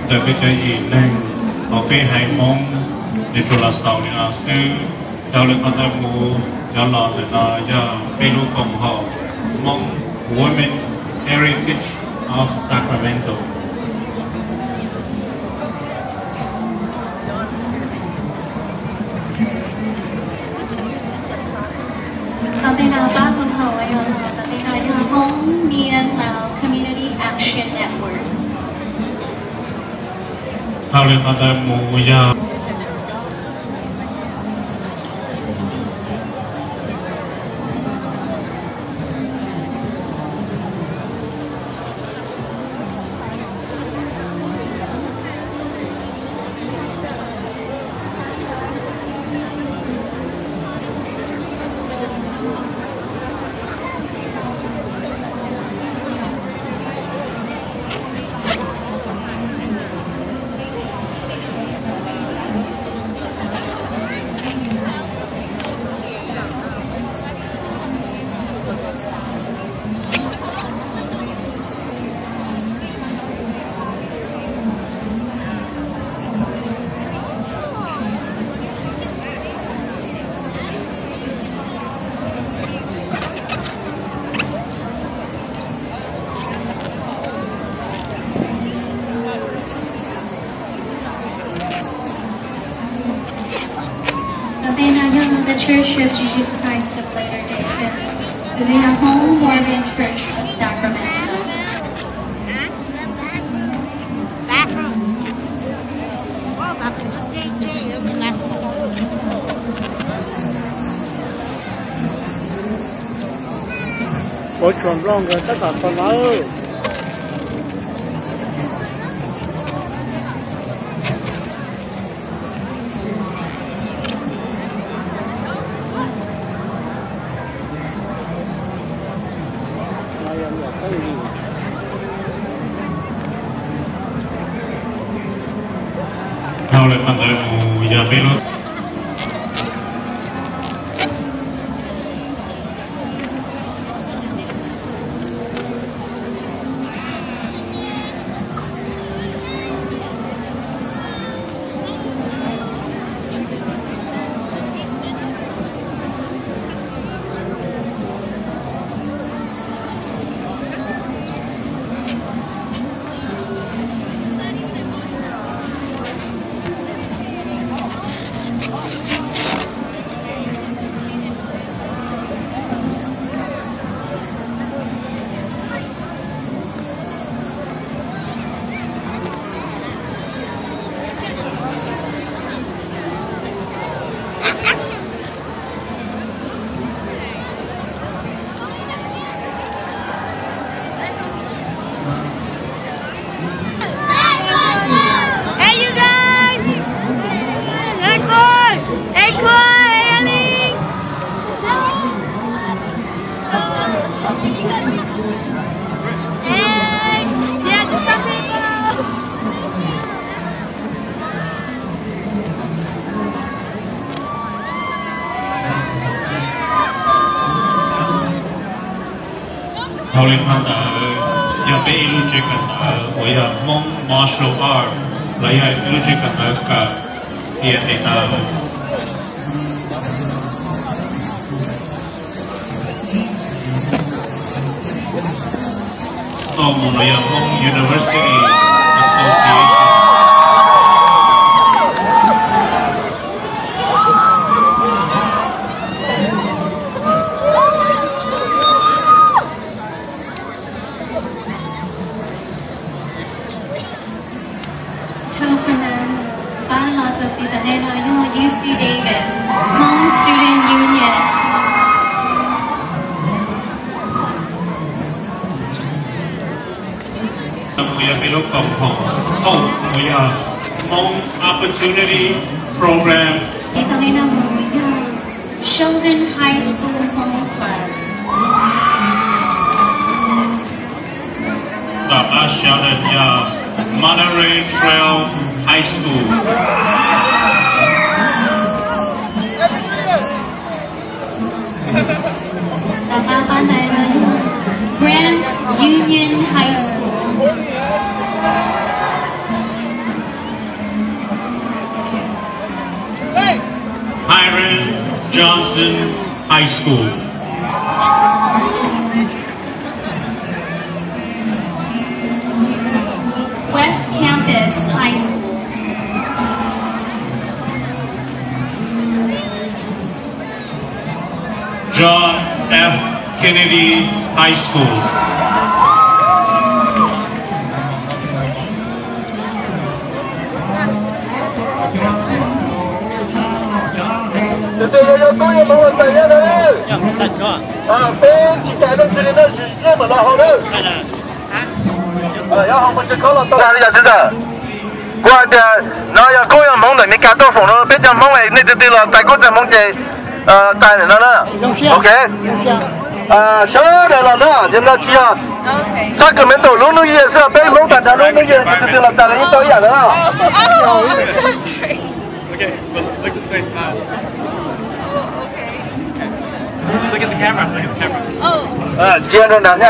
Ntawm peb cov yim neeg uas peb haiv Hmoob, nws tsuas los xaus li no xwb. Dhau li qhov ntawd mus, cov los ntawm no yog peb lub koom haum Hmoob Women Heritage of Sacramento. Tom ntej no pab koom haum uas yog, tom ntej no yog Hmoob Myanmar Community Action Network. Dhau li qhov ntawd mus yog Tom ntej no yog The Church of Jesus Christ of Latter-day Saints, xws li yog Hmoob Mormon Church of Sacramento. Ua tsuag nplooj nkawd tab tom tau lawm. Dhau lawm qhov ntawd mus yog peb lub Hey, you guys! Hey, Corey! Hey, Corey! Hey, Ellie! Hey! Yeah, just some people! Dhau li qhov ntawd, yog peb ib lub tsev kawm ntawv uas yog Hmoob Martial Arts, los yog ib lub tsev kawm ntawv kawm tiam tes taw. Tau mus los yog Hmoob University Association. Thov pab los txog txiv tom ntej no yog U C Davis, Hmong Student Union. Mus yog peb lub koom haum, mus yog Hmong Opportunity Program. Txiv tom ntej no mus yog Sheldon High School Hmong Club. Tom qab Sheldon yog Monterey Trail High School. Tom qab pab ntawd no yog Grand Union High School. Hiram Johnson High School. West Campus High School. John F. Kennedy High School. Tus twg yog Koob Yaj Hmoov los txais yaj na. Peb tsis txais leej twg li na, tsis txais mam los haus na. Kuv hais tias no yog Koob Yaj Hmoov ntawm Meskas tuaj foom no, peb cov Hmoob es nej tus twg los txais Koob Yaj Hmoov ces txais ntawm no na. Ok. Sawv daws los na, yog no tsis yog Sacramento lub New Year xwb, peb Hmoob tag nrho lub New Year ces tus twg los txais los yeej tau ib yam ntawd na. Ntsia rau nrad na.